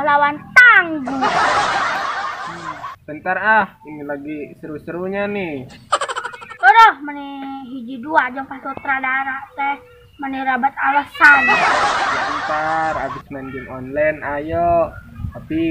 Pahlawan tangguh. Bentar ah, ini lagi seru-serunya nih. Aduh, meni hiji dua jeung pas sutradara teh meni rabat alasan. Ya ntar abis main game online ayo. Tapi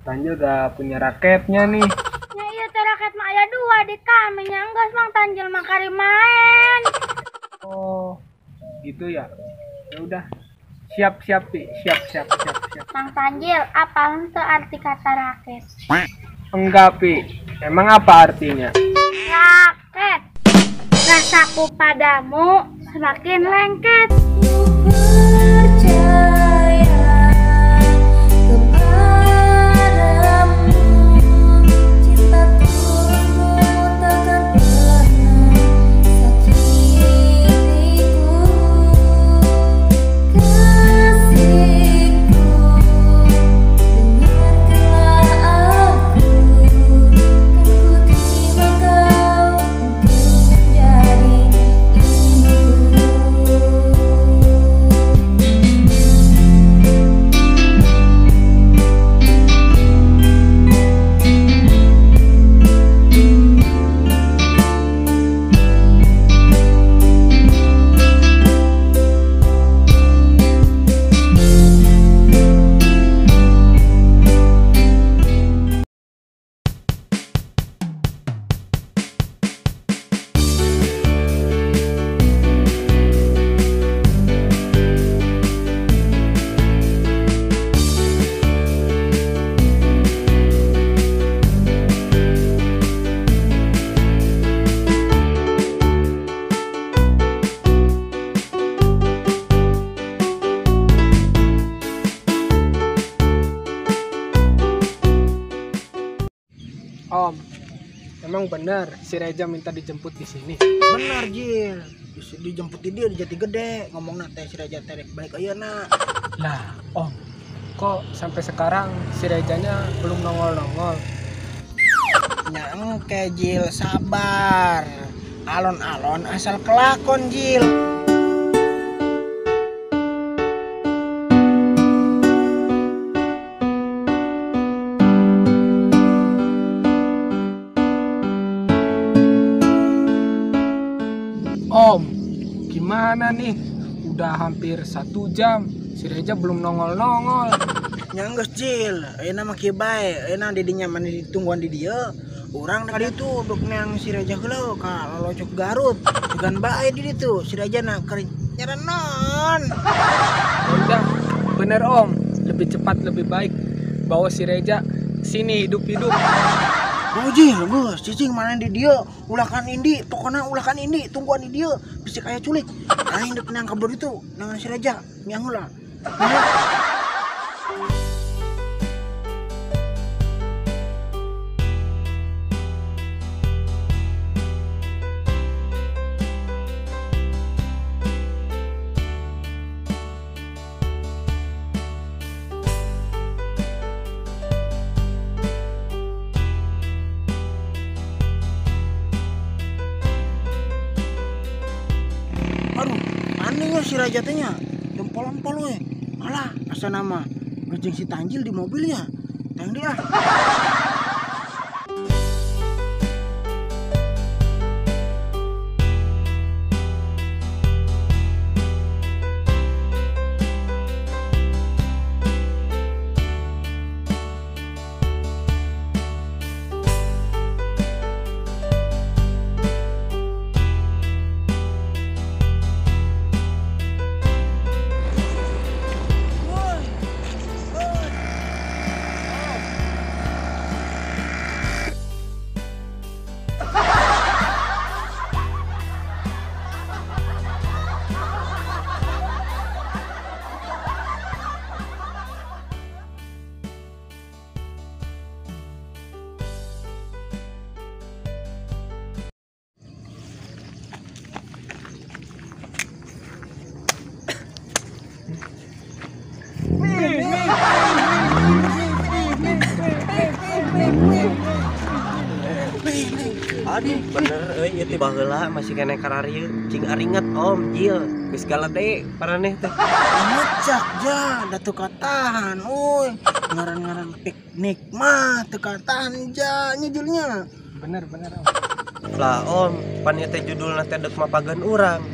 Tanjil gak punya raketnya nih. Ya iya teh raket mah aya dua di kami nya geus Mang Tanjil mah kari main. Oh, gitu ya. Ya udah. Siap siap Pi, siap siap siap siap. Mang Tanjil, apa henteu arti kata raket? Enggak Pi, emang apa artinya? Raket. Rasaku padamu semakin lengket. Percaya kepadamu, cintaku takkan pernah sakitiku. Kasihku, dengarkanlah aku, kan ku terima kau untuk menjadi ibuku. Om, emang benar si Reja minta dijemput di sini? Benar Jil, dijemput di dia di Jati Gede, ngomongna teh si Reja teh rek balik ayeuna. Lah, Om, kok sampai sekarang si Rejanya belum nongol-nongol? Nya engke Jil, sabar. Alon-alon asal kelakon Jil. Om, gimana nih? Udah hampir 1 jam, si Reja belum nongol-nongol. Nya geus Jil, ayeuna mah kieu bae, ayeuna di dinya mah ditungguan di dieu. Urang ka ditu duk neang si Reja heula ka lolocok Garut. Sugan bae di ditu, si Reja na keur nyarenon. Ya udah, bener Om, lebih cepat lebih baik bawa si Reja sini hidup-hidup. Oh Jil, geus cicing mana di dieu, ulakan indi, pokona ulakan indi, tungguan di dieu, bisi kaya culik. Aing dek neang ka ditu, neangan si Reja, miang heula. Aduh, anehnya si Raja teh nya, jempol-empol we. Alah, asa nama ngejeng si Tanjil di mobilnya. Tang dia. Aduh, bener euy ieu teh baheula masih keneh kararieu cing aringet Om Jil. Geus galede paraneh teh. Ngecak ja, da teu katahan euy. Ngaran-ngaran piknik mah teu katahan ja nya Julnya. Bener bener Om. Lah Om, pan ieu teh judulna teh deuk mapagan urang.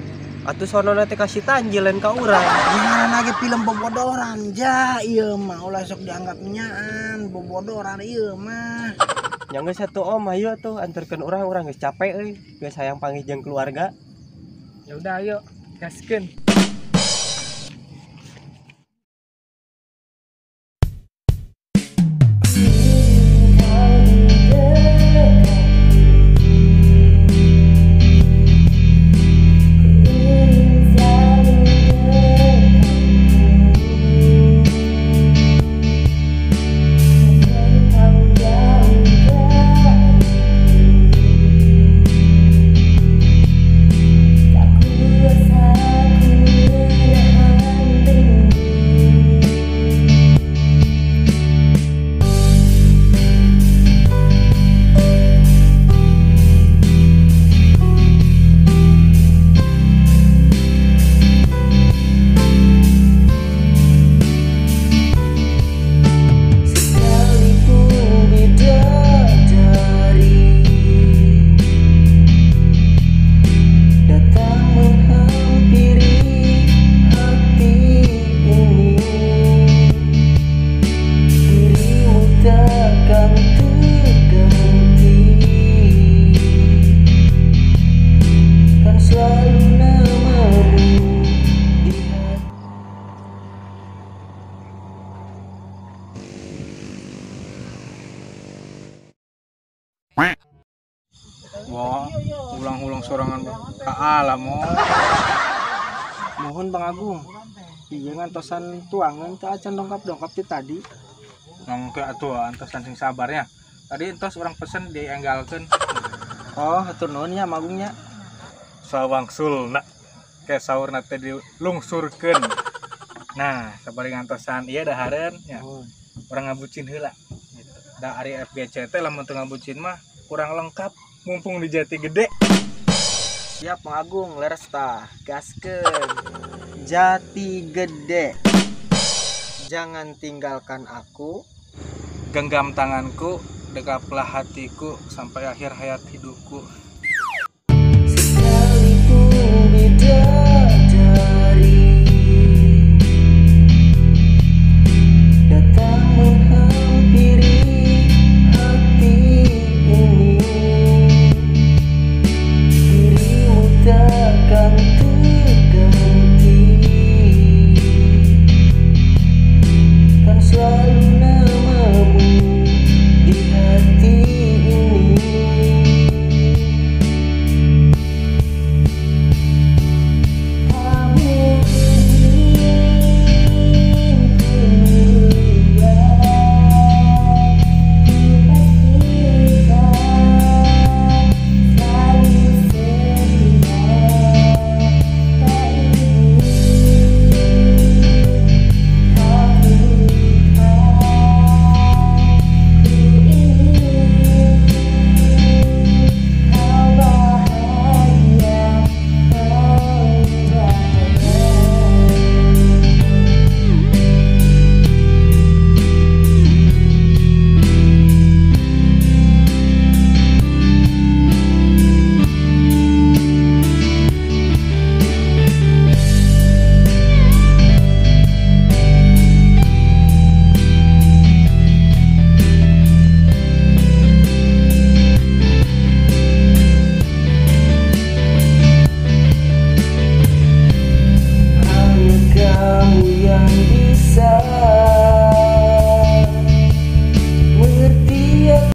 Atuh sonona teh kasih Tanjil lain ka urang. Ngaran lagi film bobodoran ja, ieu mah ulah sok dianggap nyaan, bobodoran ieu mah. Nya geus atuh Om, ayo atuh anterkeun urang, urang geus capek euy. Geus hayang panggih jeung keluarga. Ya udah ayo, gaskeun. Sekalipun bidadari datang menghampiri hati ini, dirimu takkan terganti, kan selalu namamu di hati. Wah, ulang-ulang sorangan ka alam oh. Mohon Bang Agung. Iya ngantosan tuangan teu acan dongkap-dongkap ti tadi. Mangke atuh antosan sing sabarnya. Tadi entos orang pesen dienggalkeun. Oh, hatur nuhun nya Magungnya. Sawangsulna ke saurna teh dilungsurkeun. Nah, sabari ngantosan ieu dahareun nya. Urang ngabucin heula gitu. Da ari FGC teh lamun teu ngabucin mah kurang lengkap mumpung di Jati Gede. Siap Bang Agung, leres tah. Gaskeun. Jati Gede. Jangan tinggalkan aku. Genggam tanganku, dekaplah hatiku sampai akhir hayat hidupku. Sekalipun bidadari